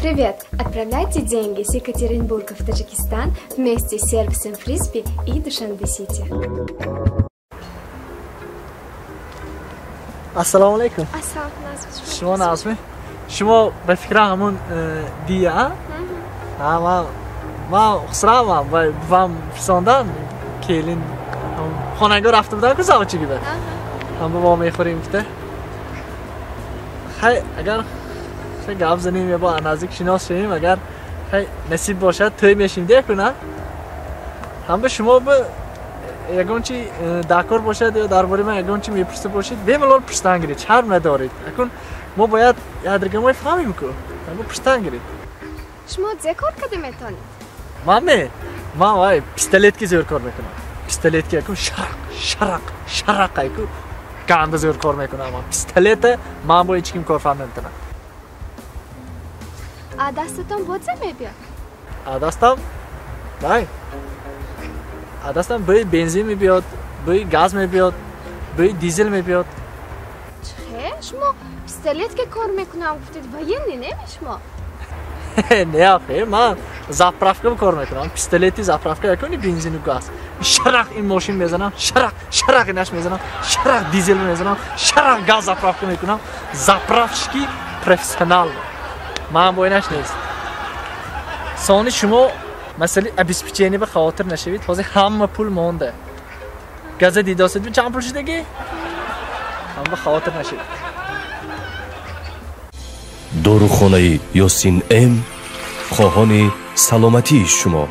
Привет! Отправляйте деньги с Екатеринбурга в Таджикистан вместе с сервисом Фрисби и Душанбе-Сити. Ассалому алайкум. Ассалому. Шумо нағзми? Шумо ба фикрам ҳамун дия? Ҳа, ман Хусравам, бувам фисондан келин хонагоҳ рафта будам ку завчигида. Ҳам бо мехӯрем гуфта. Хай, агар хай гап занем ё бо наздик шинос шавем, агар хай насиб бошад тӯй мешем деку на? Ҳам ба шумо ба ягон чи дакор бошад ё дар бораи ман ягон чи мепурса бошед, бемалол пурсидан гиред, шарм надоред. Акун мо бояд ядригамой фаҳмем ку. Ҳама пурсидан гиред. Шумо зе кор карда метавонед? Ман ме? Ман вай пистолетки зӯр кор мекунам. Пистолетки акун шарақ, шарақ, шарақ айку ганда зӯр кор мекунам. Ман пистолета ман бо ҳеҷ ким кор фаҳм наметавонам. А дастатон бо зе мебиёд? А дастам? Вай. А дастам бӯи бензин мебиёд, бӯи газ мебиёд, бӯи дизел мебиёд. Чӣ? Шумо пистолетке кор мекунам гуфтед, военный неме шумо? Не, ахе, ман заправка кор мекунам. Пистолети заправка якони бензину газ. Шарақ ин мошин мезанам, шарақ, шарақ инаш мезанам, шарақ дизел мезанам, шарақ газ заправка мекунам. Заправщики профессионал. Ман бо инаш нест. Сони шумо масъалаи обеспечение ба хавотир нашавед, ҳозир ҳама пул монда. Газа дидосед, чанд пул шудагӣ? Ҳама хавотир нашавед. Дорухонаи Ёсин М хоҳони саломатии шумо.